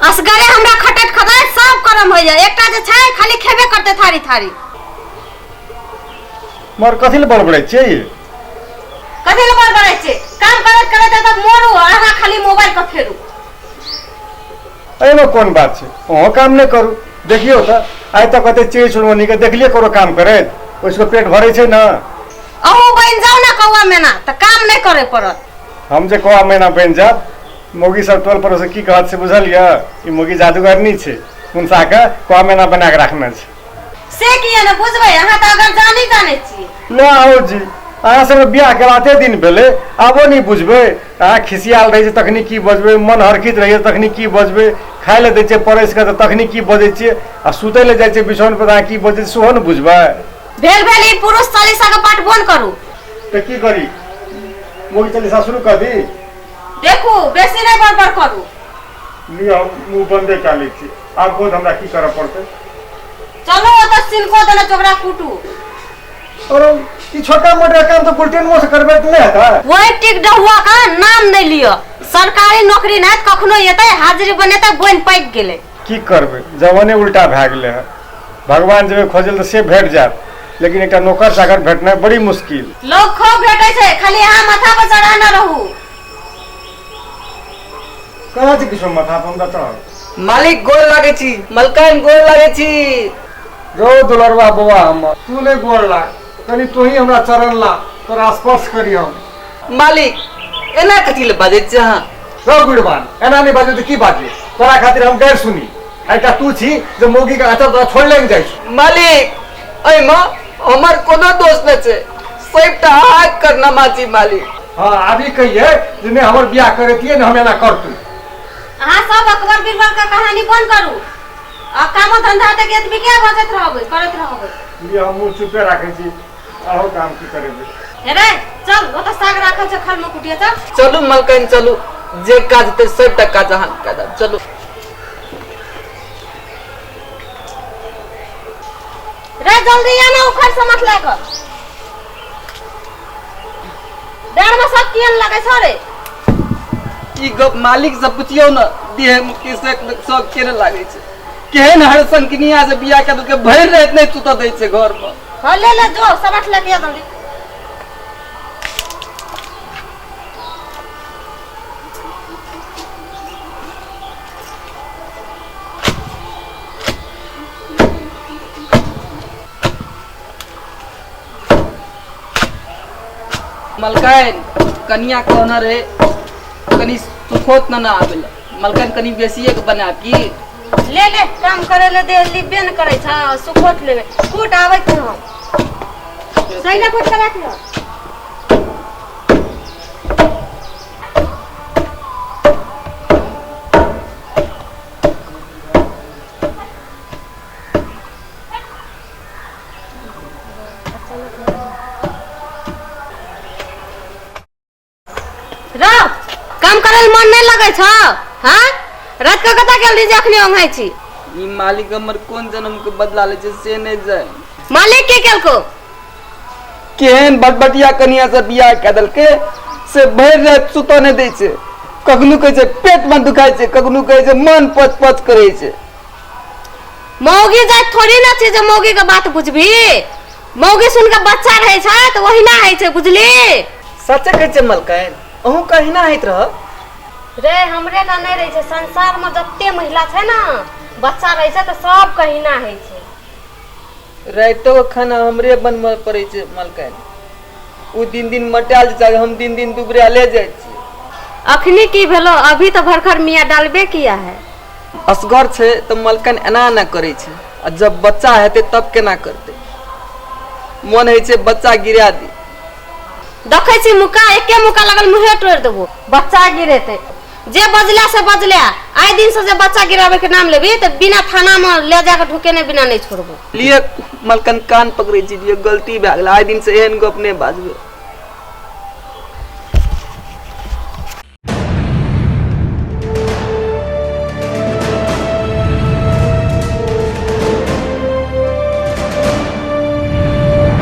असगरे हमरा खटैत खटैत सब करम होइया, एकटा जे छै खाली खेबे करतै थारी थारी। मगर कथी लए बड़बड़ै छियै ये? कथी लए बड़बड़ै छियै? काम करैत करैत तऽ मरू, अहाँ खाली मोबाइल पर फेरू। एहिमे कोन बात छै, अहूँ काम नहि करू। देखियौ तऽ आइ तक कते चिड़ै चुनमुनीके देखलियै कोनो काम करैत? ओहिसँ पेट भरै छै ने। अहूँ बनि जाउ ने कौआ मैना तऽ काम नहि करय पड़त। हम जे कौआ मैना बनि जायब, मौगी सब टोल पड़ोस की कहत से बुझल यऽ? ई मौगी जादूगरनी छै, मुनसाके कौआ मैना बना कऽ राखने छै। से किया ने बुझबै, अहाँ तऽ अगर जानी जानै छी। ले आउ जी, अहाँ सबके बियाह केला एते दिन भेलै, आबो नहि बुझबै? अहाँ खिसियाल रहै छै तखनी की बजबै, मन हरखित रहैए तखनी की बजबै, खाय लए दै छियै परसि कऽ तऽ तखनी की बजै छियै, आ सुतै लए जाइ छियै बिछौन पर तऽ अहाँ की बजै छियै सेहो ने बुझबै। भेल भेल, ई पुरुष चालीसा के पाठ बंद करू। तऽ की करी, मोगी चालीसा शुरू कऽ दी? देखू, बेसी नहि बड़बड़ करू। लिअ, हम मुँह बन्दे कए लै छी। आब कहू तऽ हमरा की करऽ पड़तै? चलू, ओतऽ सिनको देने चोकरा कुटू। और ई छोटा मोटा काम तऽ बुलटेनमो से करबै तऽ नहि हेतै। वही टिक डहुआ का नाम नहि लिअ। सरकारी नौकरी नहि कखनो एतै, हाजिरी बनेतै, बोनि पाकि गेलै। की करबै, जमाने उल्टा भए गेलै हँ। भगवान जेबै खोजल तऽ से भेट जायत, लेकिन एकटा नौकर चाकर भेटनाइ बड़ी मुश्किल। लोग खूब भेटै छै, खाली अहाँ माथा पर चढ़ा न रहू। कहाँ छै किशोर माथा पर हमरा चढ़ल? मालिक गोर लागै छी, मलकाइन गोर लागै छी। रौ दुलरवा बौआ हमर, तू नहि गोर लाग, कनि तोही हमरा चरण ला, तोरा स्पर्श करी हम। मालिक एना कथी लए बाजै छी अहाँ? रौ गुड़बान, एना नहि बाजू तऽ की बाजू? तोरा खातिर हम गैर सुनी। एकटा तू छी जे मौगी के आचर तोरा छोड़ले नहि जाइ छौ। मालिक एहिमे हमर कोनो दोष नहि छै, सबटा अहाँके करनामा छी मालिक। हाँ, आब ई कहिए जे नहि हमर बियाह करैतियै ने हम एना करतू। अहाँ सब अकबर बीरबल के कहानी बंद करू आ कामो धंधा तक एतबी के बजैत रहबै, करैत रहबै। लिअ, हम मुँह चुपे राखै छी, आहो काम की करेबै। हे रे चल, ओतऽ साग राखल छै खल में, कुटिया चल। चलू मलकाइन चलू, जे काज हेतै सबटा काज अहाँ कए देब, चलू। रे जल्दी आ ना, उखड़ समट लए कऽ डाँड़ में सब किया लगै छौ रे? ई गप मालिक से पुछियौ ने, देह में की सब केने लागै छै। केहन हर संकनिया से बियाह कऽ देलकै, भरि राति नहि सुतऽ दै छै घर पर। हाँ ले ले जो, समट लए के आ जल्दी। मलकाइन कनिया कहना रहे कनी सुखोत न ना आबेला, मलकाइन कनी बेसिए के बना की। ले ले, काम करे ले दे लिबे न करे छ, सुखोत लेबे कूट आबै छ हम सही ना, कूट के राख लो। रौ, काम करे ले मन नहीं लगे छ? हाँ, रात के कता गेल रही जे अखनी ओंघाइ छी? ई मालिक हमर कोन जन्म के बदला ले छै से नहीं जाय। मालिक की केलको? केहन बटबटिया कनिया से बियाह कए देलकै से भरि राति सुतऽ नहि दै छै। कखनो कहै छै पेट में दुखाइ छै, कखनो कहै छै मन पच पच करै छै। मौगी जात थोड़ी ना छै जे मौगी के बात बुझबी। मौगी सुन के बच्चा रहै छै तऽ ओहिना होइ छै, बुझली? सचे कहै छै मलकाइन, अहूँ के अहिना होइत रह? रे हमरे टा नहि रहै छै, संसार में जते महिला छै ने बच्चा रहै छै तऽ सब के अहिना होइ छै। रातिो के खाना हमरे बनबऽ पड़ै छै मलकाइन। ओ दिन दिन मटायल जाइ छै, हम दिन दिन दुबरायले जाइ छी। अखनी की भेलो, अभी तऽ भरखर मियाँ डालबे किया है। असगर छै तऽ मलकाइन एना एना करै छै, आ जब बच्चा हेतै तब केना करतै? मन होइ छै बच्चा गिरा दी। देखै छी मुका एके मुका लगल मुहे तोड़ि देबो। बच्चा गिरेतै जे बजला से बजला, आइ दिन से जे बच्चा गिराबे के नाम लेबी तऽ बिना थाना में ले जाके ढुकेने बिना नहीं छोड़बो। लिए मलकन कान पकड़ै छी, लिए गलती भए गेल, आइ दिन से एहन गप नहि बाजबै।